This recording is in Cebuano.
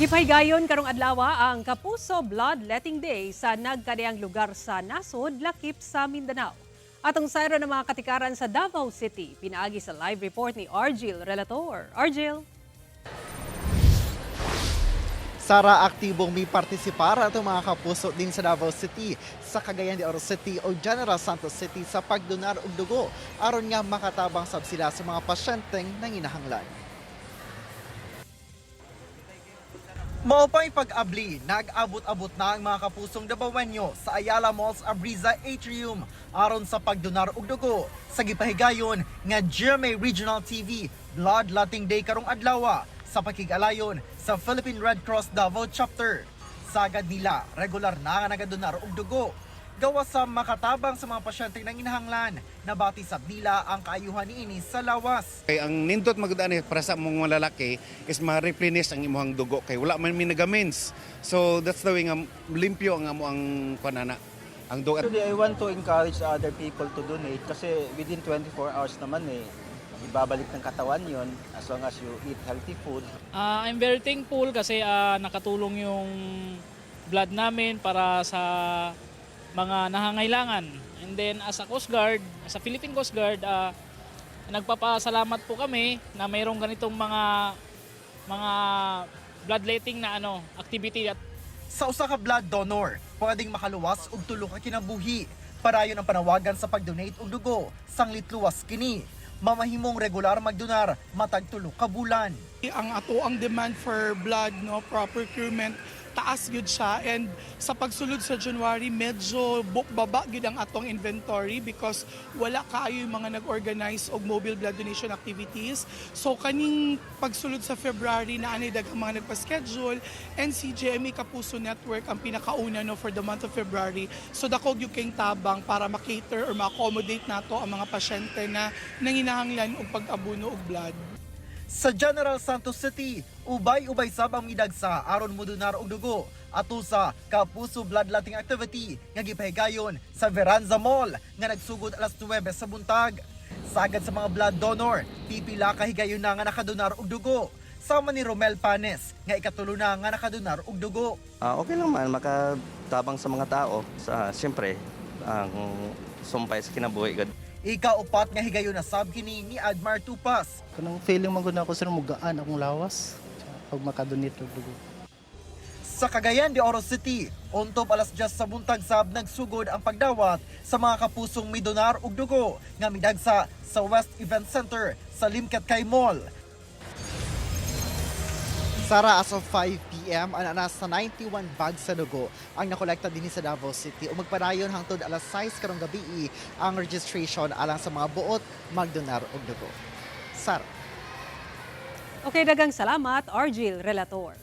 Gipahigayon karong adlaw ang Kapuso Bloodletting Day sa nagkadaiyang lugar sa nasod lakip sa Mindanao. Atong sayran ang mga katikaran sa Davao City, pinaagi sa live report ni Argil Relator. Argil? Sara, aktibong mi partisipar atong mga kapuso din sa Davao City, sa Cagayan de Oro City o General Santos City sa pagdonar og dugo aron nga makatabang sab sila sa mga pasyenteng nanginahanglan. Mao pa'y pag-abli, nag-abot-abot na ang mga kapusong Dabawenyo sa Ayala Malls Abreeza Atrium aron sa pagdonar og dugo sa gipahigayon nga GMA Regional TV Bloodletting Day karong adlaw sa pakig-alayon sa Philippine Red Cross Davao Chapter. Sagad nila, regular na nga nagadonar og dugo. Gawas sa makatabang sa mga pasyenteng nanginahanglan, nabati sab nila ang kaayuhan niini sa lawas. Kay ang nindot magud ani para sa among mga lalaki is ma-replenish ang imong dugo kay wala man mi nagamens. So that's the way nga limpyo ang amo ang kanana ang dugo. Actually, I want to encourage other people to donate kasi within 24 hours naman eh, ibabalik ng katawan yon as long as you eat healthy food. I'm very thankful kasi nakatulong yung blood namin para sa mga nangangailangan. And then as a Coast Guard, as a Philippine Coast Guard, nagpapasalamat po kami na mayroong ganitong mga bloodletting na activity at Sa usa ka blood donor, pwedeng makaluwas og tulo ka kinabuhi. Padayon ang panawagan sa pag-donate og dugo, sanglit luwas kini. Mamahimong regular magdonar matag 3 ka bulan. Ang ato ang demand for blood, no, procurement, taas gyud siya, and sa pagsulod sa January medyo baba gyud ang atong inventory because wala kaayo yung mga nag-organize og mobile blood donation activities. So kaning pagsulod sa February na anay daghang mga nagpa-schedule and si GMA Kapuso Network ang pinakauna, no, for the month of February. So dako gyud kay tabang para ma-cater or ma-accommodate nato ang mga pasyente na nanginahanglan og pag-abuno og blood. Sa General Santos City, ubay-ubay sab ang midagsa aron modonar og dugo ato sa Kapuso Bloodletting Activity nga gipahigayon sa Veranza Mall nga nagsugod alas 9 sa buntag. Sagad sa mga blood donor, pipila ka higayon na nga nakadonar og dugo. Sama ni Romel Panes nga ikatulo na nga nakadonar og dugo. Okay lang man makatabang sa mga tao sa, siyempre, ang sumpay sa kinabuhi gud. Ikaupat nga higayon na sab kini ni Admar Tupas. Kanang feeling man gud nako, sir, mugaan akong lawas pag makadonate og dugo. Sa Cagayan de Oro City, untop alas 10 sa buntag sab nagsugod ang pagdawat sa mga kapusong midonar og dugo nga midagsa sa West Event Center sa Limketkai Mall. Sara, as of 5 p.m., ana sa 91 bags sa dugo ang nakolekta dinhi sa Davao City ug magpadayon hangtod alas 6 karong gabi ang registration alang sa mga buot magdonar og dugo. Sara. Okay, daghang salamat, Argil Relator.